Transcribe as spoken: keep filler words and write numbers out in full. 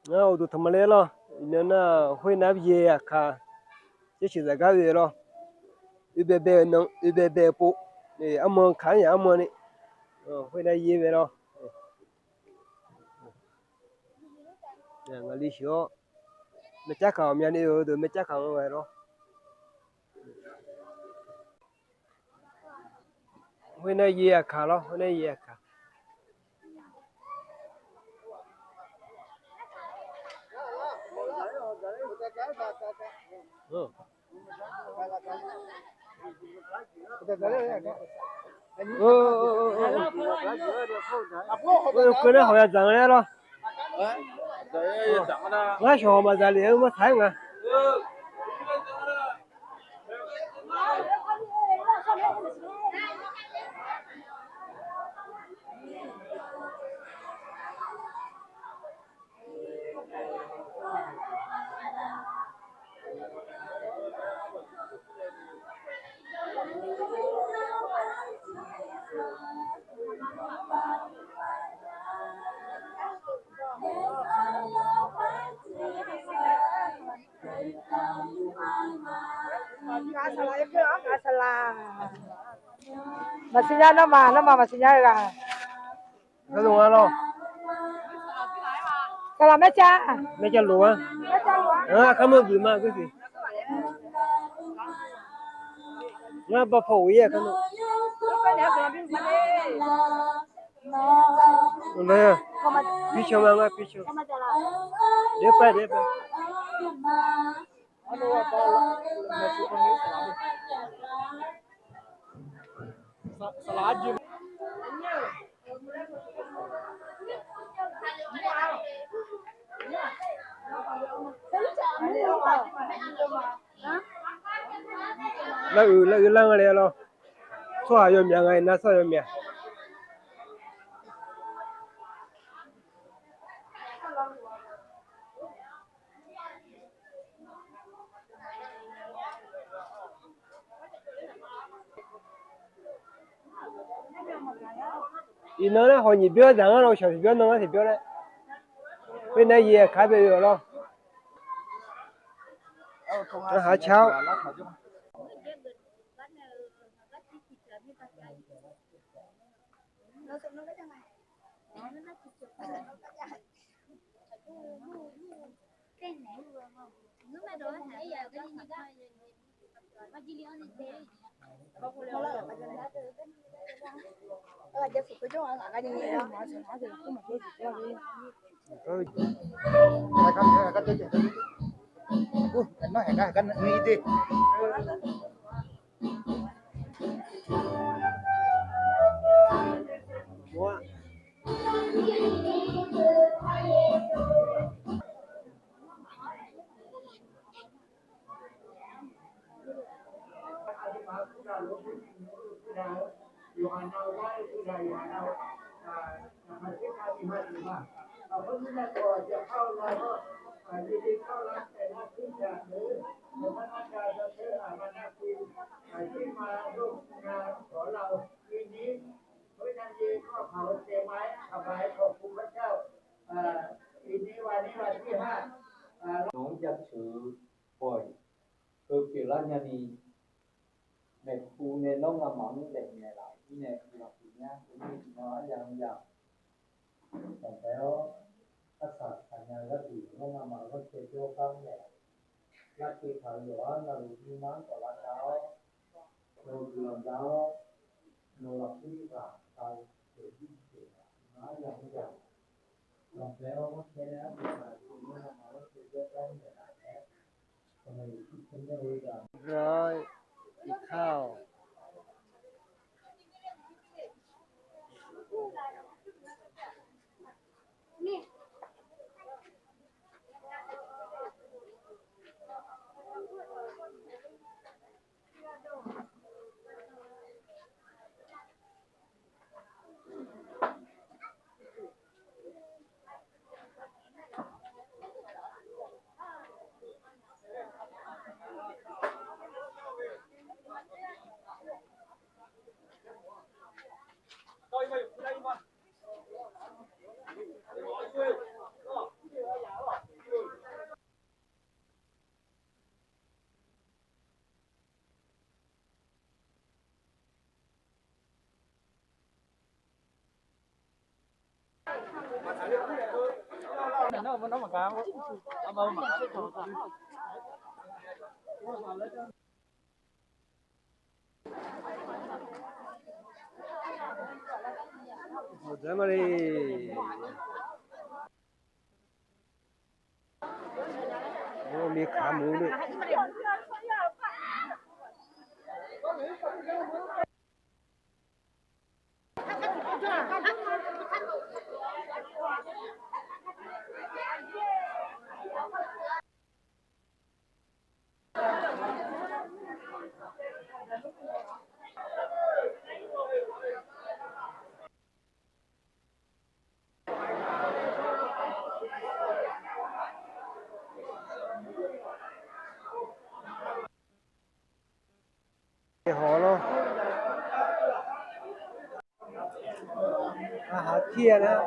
Ngar uqduq tanq ma le lawr. Iqnan nar khoernav yaer aqkaq, yaer sheuqzaq gar oe lawr. Oe baebae-eu nan, oe baebae-eu pov. Arman kaq-anr yaq arman ni. Khoernav yaer mae lawr. Ngaqli sheuq-awr, maercar kaq ghawqmyani oe-eu deuq maercar kaq-anr ghae lawr. Khoernav yaer aqkaq lawr, khoernav yaer aqkaq. Keuv nar hawq ya dzaq nga laer lawr. Ngar shawq hawq maqdzaq lef-eu maqtaq-aer nga. Maqsiq nya nawmaf, nawmaf maqsiq nya-eu ghaq. Saqlaq maercar, maercar lof-a. Kar mawr guiq ma gursiq. Ngar bav paw uq-ir-a kar nawr. Pircan ma ngar pircan. Deq paer deq paer. Lar-euq lar-euq lar nga le lawr. Tsawrhaq yawmyaq nga iqnan tsawrhaq yawmyaq. Iqnan laer hawq nyiq byawr dzaq ngar lawr, shawq tiqbyawr nan ngar tiqbyawr laer. Khoernav yaer aqkaq bae-eu-awq lawr. Ngar haq car-awr. Nawq-anr jaceuq-eu pawq-iq, heu pyeuflar nyani, maeqhu nae nawr ngamaf-anr daefnaeq laf-euq mirnae, uqlaf pyeuf nya, uqmir tiqnan aryamq yamq, sanqbae-awr, arsaq saq nya-eu gharduq nawr ngamaf-euq ghanrcae jawrgar-anr naeq, lavkev taq-euq yawqghaq navluf nuima-anr dawq lavdav-awr, nawq-euq guiqlanq za-awr, nawq lafkhoer ghaq taq-eu pyeuf jir pyeuf-a, tiqnan aryamq yamq, sanqbae-awr ghanrcae nae arpoeq taq-euq nawr ngamaf-euq ghanrcae jawrgar-anr naeq laf-aer, Iqkar-awq. Hawq lawr. Aqhaq tir-a nar.